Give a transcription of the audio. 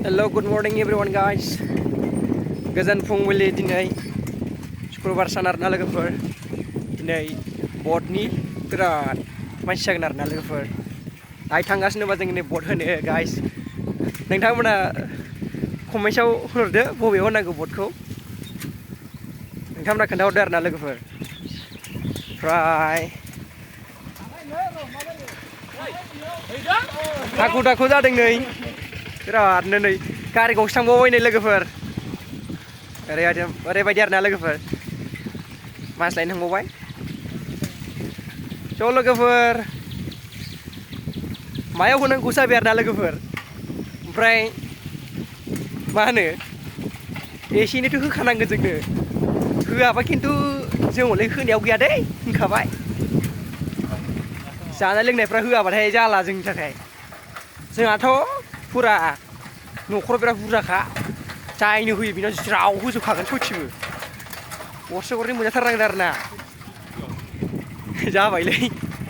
Hello, good morning everyone guys. Goजोन फुंबिलि दिनै शुक्रबार सान आरोना लोगोफोर. दिनै बटनि बिराद मानसि जागोन आरोना लोगोफोर. दायो थांगासिनोबा जों दिनै बट होनो गाइस. नोंथांमोना कमेन्ट्सआव होहरदो बबेयाव होनांगौ बटखौ. नोंथांमोना खोन्थाहरदो आरोना लोगोफोर. ओमफ्राय हाखु दाखु जादों नै बिरादनो नै गारि गंसे थांबावबाय नै लोगोफोर. ओरैबायदि आरोना लोगोफोर मानसि लायनो थांबावबाय. ज' लोगोफोर मायाव होनांगौ जाबाय आरोना लोगोफोर. ओमफ्राय मा होनो एसे एनैथ' होखानांगोन जोंनो. होआबा खिन्थु जों हले होनायाव गैया दै होनखाबाय. जानाय लोंनायफ्रा होआबाथाय जाला जोंनि थाखाय. जोंहाथ' फुरा न'खराव बिराद बुरजाखा. जायनो होयो बेनाव ज्राव होजोबखागोन सयथिबो. गरसे गरनै मोनजाथारनांगोन आरोना. जाबायलै